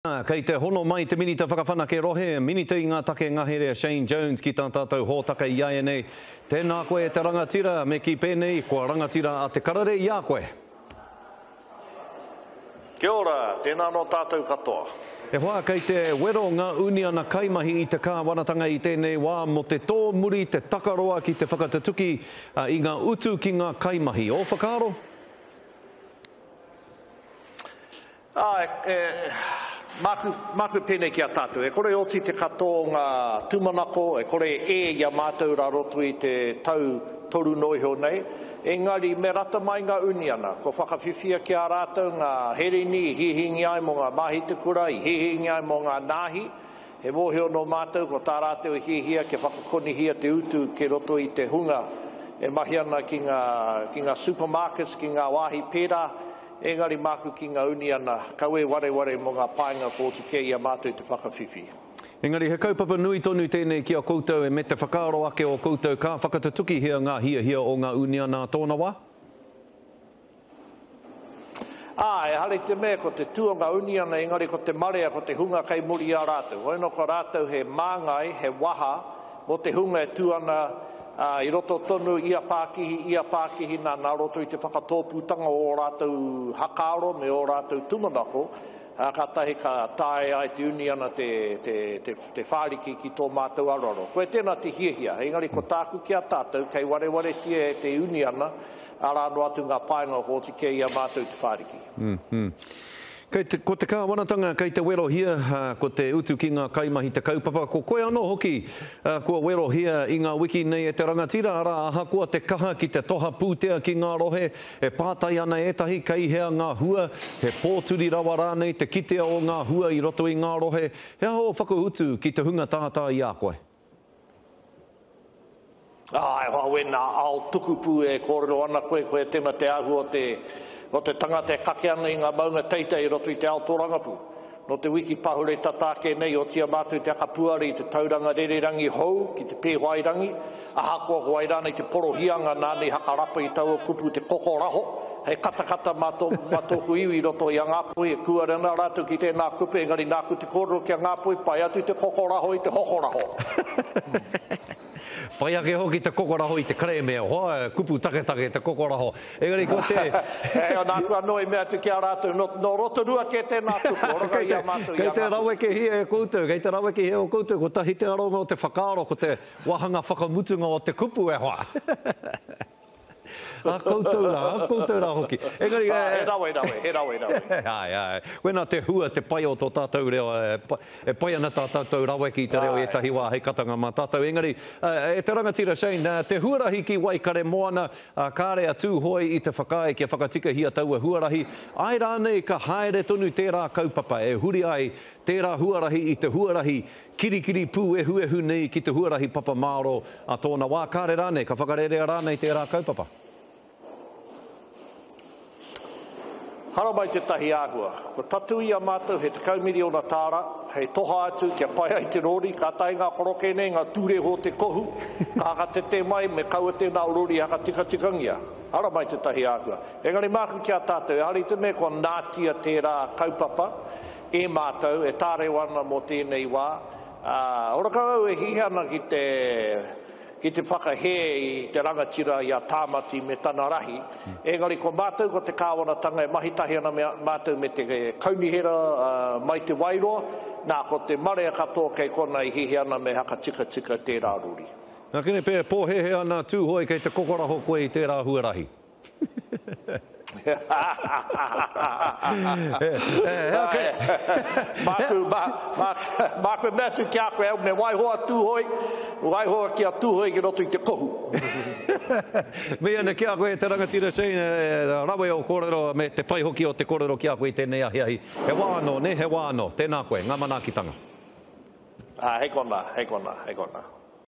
Kei te hono mai te Minita Whakawhanake Rohe, Minita i ngā Take Ngahere a Shane Jones ki tā tātou hōtaka iaianei. Tēnā koe e te rangatira, me kī pēnei, kua rangatira a Te Karere i a koe. Kia ora, tēnā anō tātou katoa. E hoa, kei te wero ngā uniana kaimahi i te kāwanatanga i tēnei wā mō te tōmuri, te takaroa ki te whakatutuki i ngā utu ki ngā kaimahi. Ō whakaaro? Āe, e, māku, māku e pēnei ki a tātou, e kore e oti te katoa o ngā tūmanako, e kore e ē i a mātou rā roto i te tau toru noa iho nei, engari me rata mai ngā uniana, kua whakawhiwhia ki a rātou ngā hereni i hihingi ai mō ngā māhita kura, i hihingi ai mō ngā nāhi, he mōhio nō mātou ko tā rātou i hiahia kia whakakonihia te utu ki roto i te hunga e mahi ana ki ngā, ki ngā supermarkets, ki ngā wāhi pērā, Engari māku ki ngā uniana, kaua e wareware mō ngā painga kua oti kē i a mātou te whakawhiwhi. Engari he kaupapa nui tonu tēnei ki a koutou e me te whakaaro ake o koutou ka whakatutukihia ngā hiahia o ngā uniana a tōna wā? Ā, ehara i te mea ko te tū o ngā uniana engari ko te marea ko te hunga kei muri i a rātou. Hoi anō ko rātou he māngai, he waha mō te hunga e tū ana Ā, i roto tonu ia pākihi, ia pākihi nā, nā roto i te whakatōpūtanga o ō rātou hakaaro me ō rātou tūmanako, ā, kātahi ka taea ai te uniana te, te, te, te whāriki ki tō mātou aroaro. Koia tēnā te hiahia, engari ko tāku ki a tātou, kei warewaretia e te uniana, arā noa atu ngā painga kua oti kē i a mātou te whāriki. Kei te, ko te kāwanatanga kei te werohia, ko te utu ki ngā kaimahi te kaupapa, ko koe anō hoki kua werohia i ngā wiki nei e te rangatira, arā, ahakoa te kaha ki te toha pūtea ki ngā rohe, e pātai ana ētahi kei hea ngā hua, he pōturi rawa rānei te kitea o ngā hua i roto i ngā rohe, he aha ō whakautu ki te hunga tātā i a koe? Ā, e hoa wēnā ao tukupū e kōrero ana koe, koia tēnā te āhua o te, o te tangata e kake ana i ngā maunga teitei i roto i te ao tōrangapū. Nō te wiki pahure tata ake nei, otia mātou te akapuare i te tauranga rererangi hou ki te Pēwhairangi, ahakoa ko wai rānei te porohianga nāna i hakarapa i taua kupu te kokoraho, hei katakata mā tō, mā tōku iwi i roto i a Ngāpuhi, e kūare ana rātou ki tēnā kupu, engari nāku te kōrero ki a Ngāpuhi, pai atu te kokoraho i te hokoraho. Pai ake hoki te kokoraho i te kerēme, e hoa, kupu taketake te kokoraho. Engari ko te. Ē, nāku anō i mea atu ki a rātou, nō, nō Rotorua kē tēnā kupu, ora i a mātou i a Kei te rawekehia e koutou, kei te rawekehia o koutou, kotahi te aronga o te whakaaro, ko te wāhanga whakamutunga o te kupu, e hoa. A koutou rā, a koutou rā hoki. Engari, e... He rawe, rawe, he rawe, rawe. Āe, āe. Koinā te hua, te pai o tō tātou reo, e pai ana tā tātou rawe ki te reo i ētahi wā hei katanga mā tātou. Engari, e te rangatira Shane, te huarahi ki Waikaremoana, kāre a Tūhoe i te whakaae kia whakatikahia taua huarahi, āe rānei ka haere tonu tērā kaupapa e huri ai tērā huarahi i te huarahi Kirikiri pūehuehu nei ki te huarahi papamāro a tōna wā, kāre rānei, ka whakarerea rānei tērā kaupapa? Haramai tētahi āhua. Kua tatū i a mātou he 10 miriona tāra hei toha atu kia pai ai te rori, kātahi ngā koroke nei, ngā tūrehu o te kohu, ka hakatete mai me kaua tēnā rori hakatikatikangīa. Haramai tētahi āhua. Engari māku ki a tātou, ehara i te mea kua nātia tērā kaupapa, E mātou, e tārewa ana mō tēnei wā, ā, ora kau au e hiahia ana ki te, ki te whakahē i te rangatira i a Tāmati me tana rahi, engari ko mātou ko te kāwanatanga e mahi tahi ana me, mātou me te kaunihera mai Te Wairoa, nā, ko te marea katoa kei konā e hiahia ana me hakatikatika tērā rori. Nā kene pea e pōhēhē ana a Tūhoe kei te kokoraho koe i tērā huarahi. Māku, māku e mea atu ki a koe, me waiho a Tūhoe, waiho ki a Tūhoe ki roto i te kohu. Mihi ana ki a koe e te rangatira Shane, rawe o kōrero me te pai hoki o te kōrero ki a koe i tēnei ahiahi. He wā anō, nē, he wā anō. Tēnā koe, ngā manaakitanga. Ā, hei konā, hei konā, hei konā.